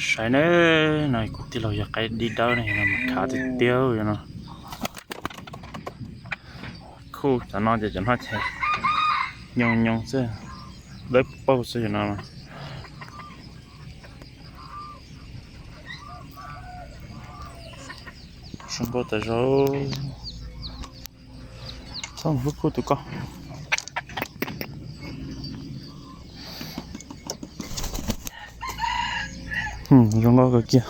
Saib na, no kuv tij laug yog qaib dib dawb ne, no mas khav tiag tiag no. Khuj cov no ces cov no ces nyoos nyoos xwb, dawb paug xwb no. Zoo nkauj tas zog. Txhob mus hlub khuj tus koj. Zoo nkauj kawg kiag.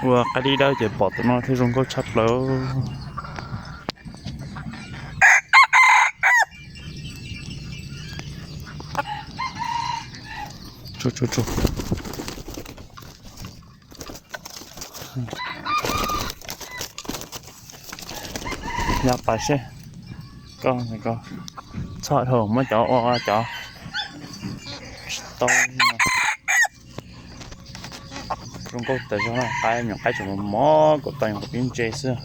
Ua qaib dib dawb ces pom tus no thiaj zoo nkauj tshaj plaws. Tsu tsu tsu. Yog pas seb, koj txhob dhau muab cov ua cov tsis tau. Zoo nkauj tas zog na, qaib nyuam qaib tseem mos mos kom tau nyuam qhuav pib ntse xwb.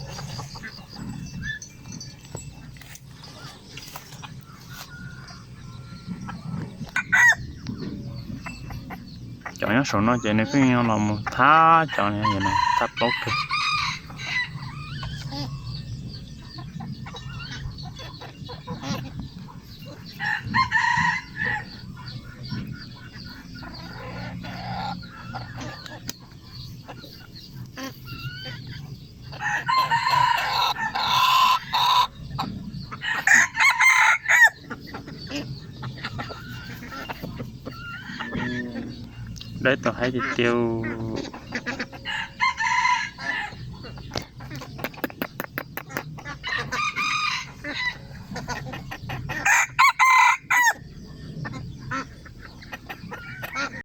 Cov nyob saum no ces nws pheej los mus thab cov, thab plaub kawg. Dawb tau haib tiag tiag.